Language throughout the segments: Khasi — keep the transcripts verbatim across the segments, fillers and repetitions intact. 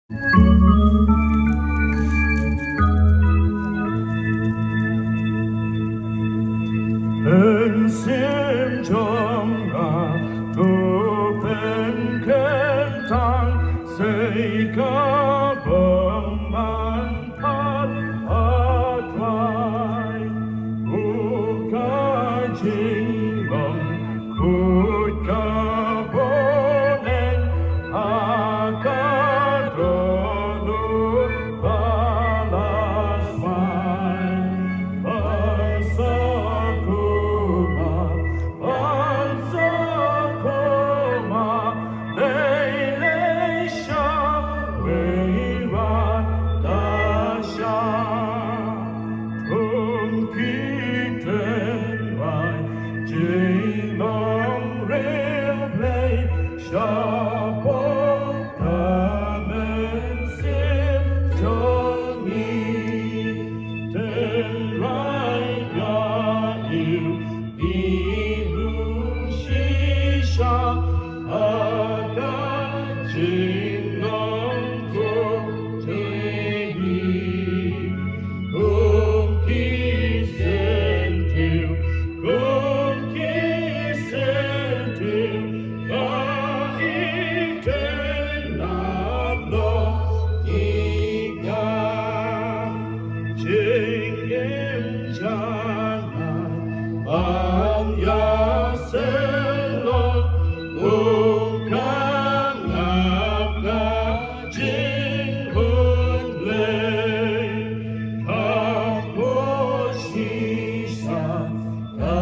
Mynsiem jong nga, to pynkyntang, sei ka bym man pat ha khlieh. Ko ka jinglong, khuid ka bneng, ha ka dohnud ba la smai. Ban sa kumba, ban sa kumba, lei lei sha wei wat da sha. Kum ki tynrai jinglong riewblei, shapoh ka mynsiem jong ngi. Tynrai, ïa u pyrshah shisha ha ka jinglong jong ngi. Kum ki syntiew, kum ki syntiew, ka itynnad long ïa ka. Jingim jong nga ban ïasyllok, kum ka ngap ka jingkhublei. Ka mut shisha ka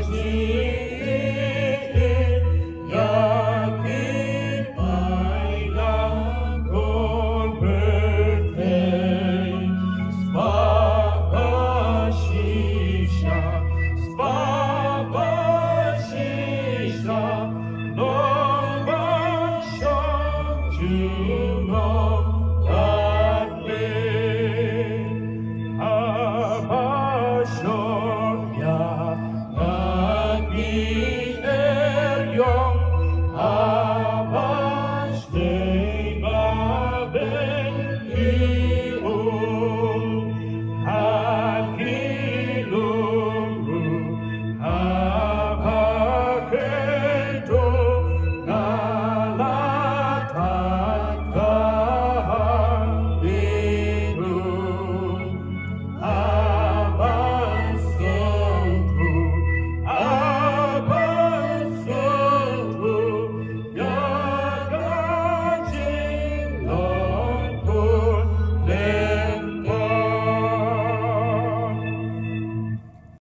jingïeit ïa ki paidbah ko pyrthei. Spah ba shisha, spah ba shisha, long ba shong junom.